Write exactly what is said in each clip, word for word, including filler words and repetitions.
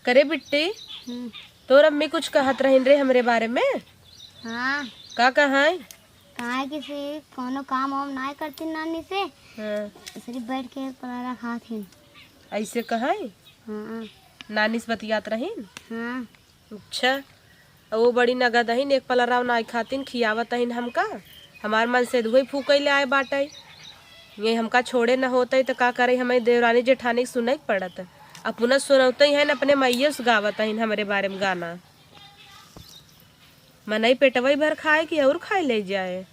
करे बिट्टी, हम्म। तोर अम्मी कुछ कहत रहिन रे हमरे बारे में। हाँ। का कहाई? कहाँ किसी कोनो काम वाम नाय करती नानी से। हाँ। सिर्फ बैठ के परारा खात हिन। ऐसे कहाई? हाँ। नानी से बतियात रहिन? हाँ। अच्छा, वो बड़ी नगद अहिन, एक पलराव नाई खातिन, खियावत अहिन हमका। हमार मनसेधुवइ फूकइ ले आए बाटइ। ये हमका छोड़े न होतइ त का करइ, हमइ देवरानी जेठानी के सुनइ के पड़त। अपना सुनउतइ हइन, अपने मइये से गावत अहिन हमरे बारे में गाना। मनई पेटवइ भर खाए कि अउर खाइ लइ जाए।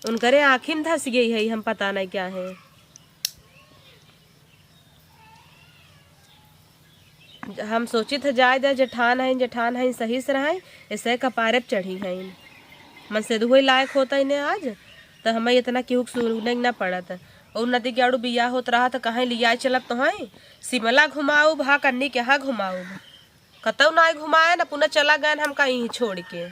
उनकरे आँखी में धस गइ हइ, हम पता नहीं क्या है। हम सोचित ह जाए दे, जेठान हइन, जेठान हइन, सही से रहइ, ऐसे कपारे पे चढ़ी हइन। मनसेधुवइ लायक होतइ ने आज, त हमइ इतना केहू के सुनइ के ना पड़त। अउर नदी के आड़ू बियाह होत रहा त कहइ लियाइ चलब तोहइ, सिमला घुमाउब, भा कन्नी के यहाँ घुमाउब। कतउ नाहीं घुमाएन, अपना चला गएन हमका इहीं छोड़ के।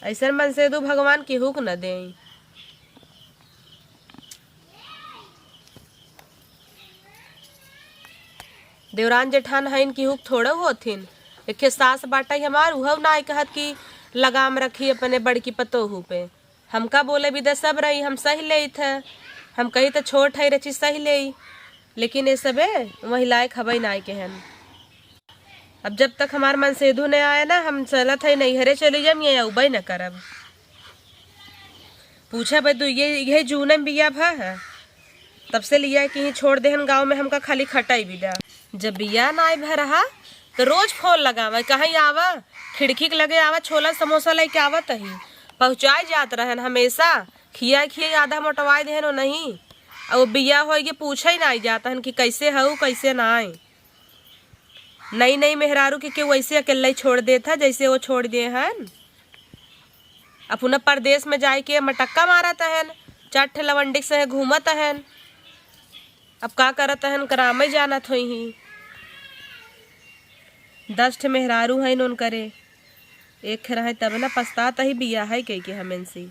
अइसन मनसेधु भगवान केहू के न देइँ। देवरान जेठान हइन केहू के थोड़उ होथिन। एक्खे सास बाटइ हमार, उहउ नाहीं कहत कि लगाम रखी अपने बड़की पतोहू पे। हमका बोले बिदा सब रही, हम सहि लेइत ह। हम कही त छोट हइ रची सहि लेई, लेकिन ए सबे वही लायक हबइ नाहीं केहन। अब जब तक हमार मनसेधु न आए ना, हम चलत हइ नइहरे चली जाम, ये अउबइ न करब। पूछा भाई, दू ये, ये जूने में बियाह भा है, तब से लिया कि ही छोड़ देहन गाँव में, हमका खाली खटाई बिदा। जब बियाह नाई भा रहा, त रोज फोन लगावे, कहीं आवा, खिड़की के लगे आवा, छोला समोसा लइके आवत ही, पहुँचाए जात रहन हमेशा, खियाए खियाए आधा मोटवाए देहन ओ नहीं। अब बियाह होइ के पूछे नाई जात हन कि कैसे हऊ, कैसे नाई। नई नई मेहरारू के केहू ऐसे अकेले छोड़ देत ह, जैसे वो छोड़ दिए हन। अपना परदेस में जाए के मटक्का मारत हन, चार ठे लवंडिक से घूमत हन। अब का करत हन, करामे जानत होई ही। दस ठे मेहरारू हइन उनकरे, एक ठे रहे तब ना पछतात ही बियाह है कह के हमें से।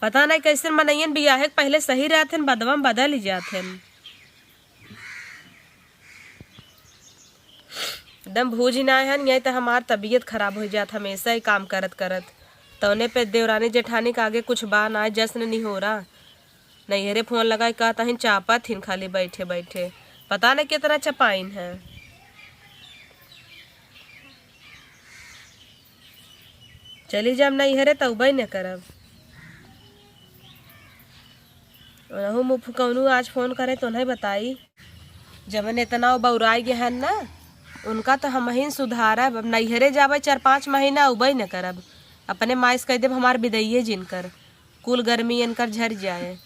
पता नहीं कैसे मनइयन बियाहे के पहले सही रहत हन, बदवा में बदल ही जात हन। एकदम भूज ही ना हन, यही तो हमार तबीयत खराब हो जात हमेशा ही काम करत करत। तौने पे देवरानी जेठानी के आगे कुछ बा ना, जश्न निहोरा। नैहरे फोन लगाए कहत हन चापत हिन खाली बैठे बैठे, पता नहीं कितना चपाइन है। चली जाम नैहरे त उबई न करब। ओनहु मुँह फुकौनू आज फोन करे तो नहीं बताई। जवन इतना वो बौराई गए हन ना, उनका तो हमहिन सुधारब। अब नैहरे जाबे चार पाँच महीना उबई न करब, अपने माई से कह देब हमार बिदैये जिनकर, कुल गर्मी इनकर झर जाए।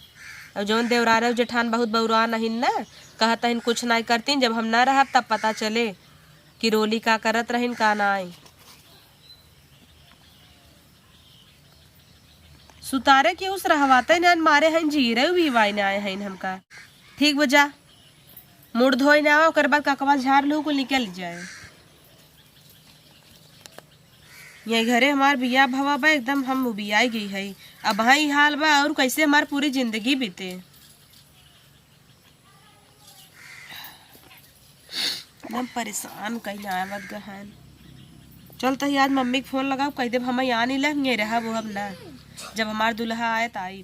और जौन देवरारे जेठान बहुत बौरा नहीं ना, कहत हन कुछ नहीं करतीन, जब हम ना रहब तब पता चले कि रोली का करत रहिन का नाई। सुतारे के उस रहवाते नैन मारे हन, जीरे भी वाई ना आए हन हमका। ठीक बा, जा मुड़ धोई ना आवा, ओकर बाद ककवा झाड़ लू को निकल जाए। ये घरे हमार बियाह भवा बा, एकदम हम उबियाई गई है। अब हाँ ई हाल बा, और कैसे हमार पूरी जिंदगी बीते। एकदम परेशान कहीं आवत गहन। चल तही आज मम्मी के फोन लगाओ, कह देब हम यहाँ नहीं लग, ये रहा वो अब ना, जब हमार दुल्हा आए त आई।